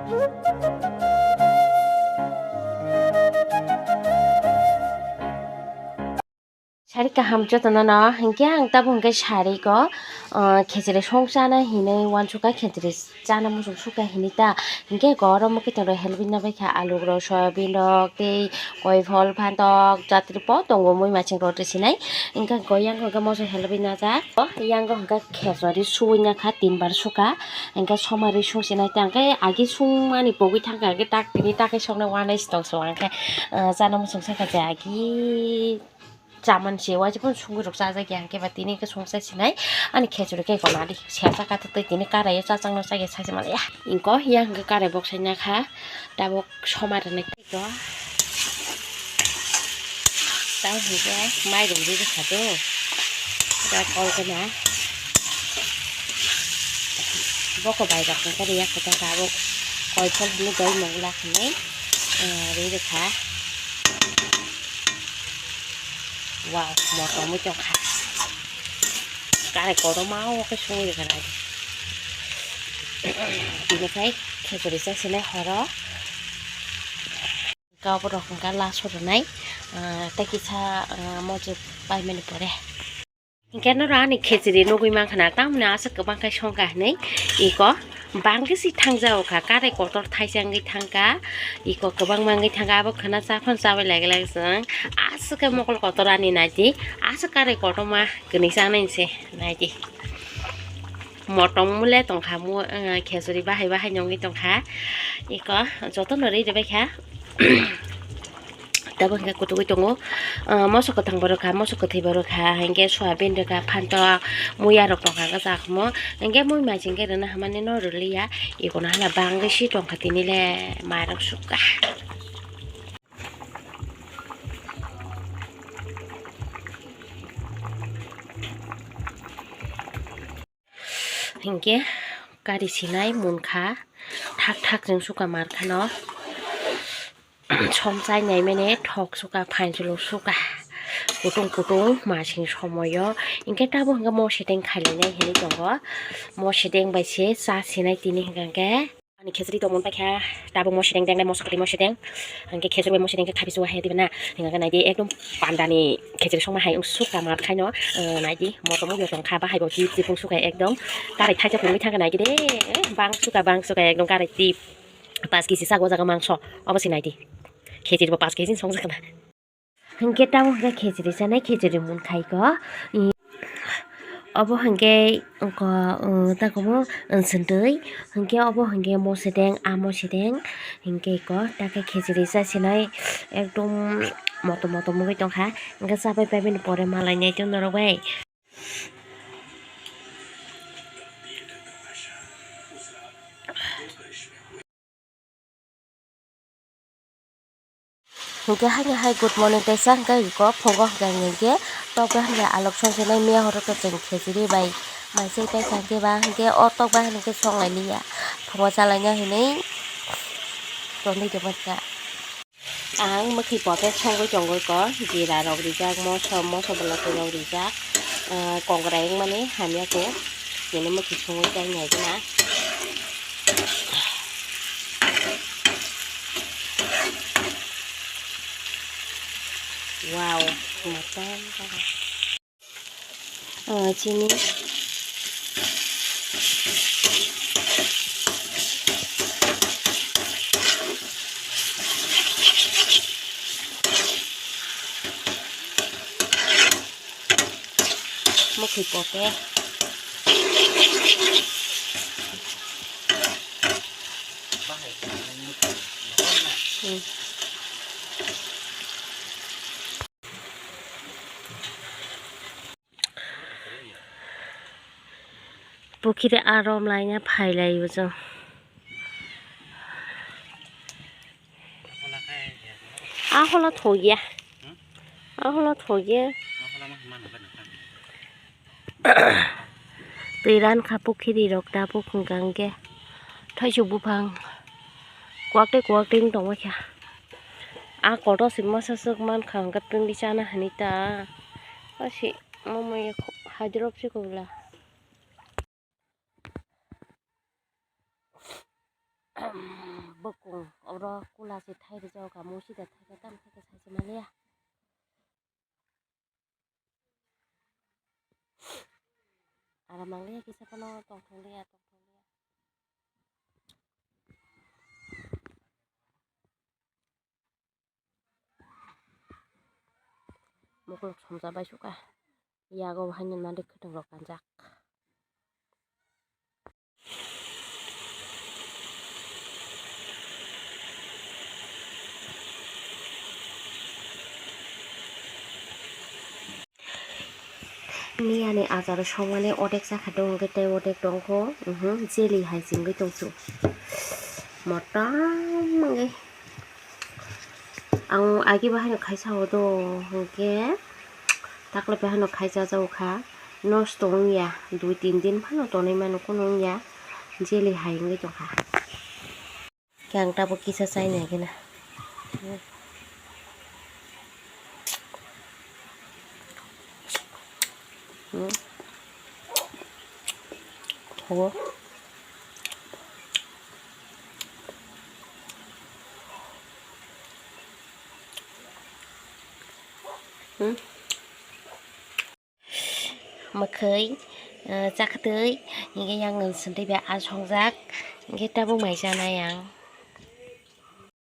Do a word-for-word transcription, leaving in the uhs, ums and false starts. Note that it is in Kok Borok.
Sari kaham jotono no, hinkhe ang tabuk hinkhe sari ko, ah, khechiri song chana hinwi uansukha, khechiri chana muchung sukha hinwi ta, hinkhe go oro mokhe toro helbina baikha, alu rok, soyabin rok, tei koiphol, phantok, jatri po tongo, mui machang rok rw sinai, hinkhe go yang hinkhe moso helbina jak, yang hinkhe khechiri suwi nakha, tin bar sukha, hinkhe somari sung sinai ta, hinkhe agi sungmani pogwi thangkha, hinkhe tak tini tak khe soknai uanai si tong song, hinkhe, ah, chana muchung sakha je agi. Chaman se waisa phano sungwi rok chajak ya, hwnkhe ba tini hwnkhe songsa sinai. Ani khechuri khe gwnadi sesa kha tei tini karai o chachang no chaya saisa manya. Ingko yang hwnkhe karai bok sai nakha, tabuk soma rwnai tei ko. Tamo hwnkhe mairum ri rwkha do. Da kol gana. Boko bai rok hwnkhe riya khe ta tabuk koiphol hwnwi doi mungla hwnwi, eh, ri rwkha. Wow, motom wng tongkha. Karai kotorma o khe songwi rwkha nai. Tini khai khechuri chai sinai horo. Kau borok hwnkha last o rwnai, ah, tei kisa, ah, mochwk paimani pore. Hinkhe norok ani khechiri nugwi mankha na, tamoni aswk kwbang khe songkha hinwi iko bangkhe si thangjago kha, karai kotor thaisa wngwi thangkha, iko kwbangma wngwi thangkha, abo khwna cha phano chabai lai glak chwng, aswk khe mokol kotor ani naidi, aswk karai kotorma kwnwi chanai se naidi. Motom mole tongkha, mo, ah, khechuri bahai bahai no wngwi tongkha, iko jotono rwi rwbaikha. Tabuk hwnkhe kutugwi tongo, ah, moso kwthang bo rwkha, moso kwthwi bo rwkha, hinkhe soyabin rwkha, phantok, muya rok tongkha, hwnkhe chakhumo, hinkhe mui maiching khe rwna hamani no rwliya, ikono hala bangwi si tongkha tini le mairok sukha. Hinkhe kari sinai munkha, thak thak chwng sukha mar khano. Som chai nai mene thok sukha, phainchwlwk sukha, kutung kutung masing somoio. Hinkhe tabuk hinkhe mosedeng khailainai hinwi tongo. Mosedeng bai se cha sinai tini hinkhe. Ani khechuri tongmani paikha, tabuk mosedeng dengnai, moso kwtwi mosedeng. Hinkhe khechuri bai mosedeng khe khabisu wahe dibe na. Hinkhe naidi ekdom pandani khechuri songma hai wng sukha mar khaino, eh, naidi motom wngwi tongkha, bahai bo tip tip wng sukha ekdom. Karai thaisa phungwi thangkha naidi de, eh, bang sukha, bang sukha ekdom karai tip. Paanch kg sak o jaga mangso, obo se naidi. Khechuri bo paanch kg ni song jakna. Hinkhe tamo hinkhe khechuri chanai, khechuri mun khai ko. Obo hinkhe ko, tako mo, nswntwi. Hinkhe obo hinkhe mosedeng, a mosedeng. Hinkhe ko, takhe khechuri cha sinai, ekdom motom motom wngwi tongkha. Hinkhe chabai paimani pore malainai tei norok bai. Hinkhe haino hai good morning kaisa hinkhe iko phungo hinkhe hinkhe tok bai hinkhe alok song sinai miya horo to chwng khechuri bai mai se kaisa hinkhe ba hinkhe o tok bai hinkhe song lai liya phungo cha laina hinwi tongwi tongma kha. Ang mwkhwi pote songwi tongwi ko, jira rok rijak, moso, moso bwlwtwi rok rijak, ah, kongrai wngmani hamya khe, nini mwkhwi songwi chai nai gana. Wow, motom jaga. Ah, chini. Mwkhwi pote. Hmm. Pukhiri arom laina phailaio chwng. Ahola thokya. Ahola thokya. Twi rankha pukhiri rok tabuk hwnkha hwnkhe thaisuk buphang kwak tei kwak twi wng tongma kha. A kotor se masa swk mankha hwnkhe twngwi chana hinwi ta. Asi momo ya hydrop se kubla. Bwkung oro kula se thai rijak kha, musi da thai kha, tamo thai kha sai se maliya. Ara mangliya kisa phano tongthong liya, tongthong liya. Mukulok somsa bai suka. Yago haino nadi khwtwng rok kanjak. Miyani achar songmani odek chakha do hwnkhe tei odek tongkho, mhm, jelly hai chingwi tongsu. Motom wngwi. Ang agi bahai no khaisa o do hwnkhe takle bahai no khaisa jao kha, nosto wngya, dui tin din phano tonwi mano, kunu wngya, jelly hai wngwi tongkha. Khe ang tabuk kisa chai nai gana. Hmm. Thogo. Hmm. Mwkhwi, eh, chakwtwi, hingke yang sentwi bai asongjak, hingke tabuk mai chanai ang.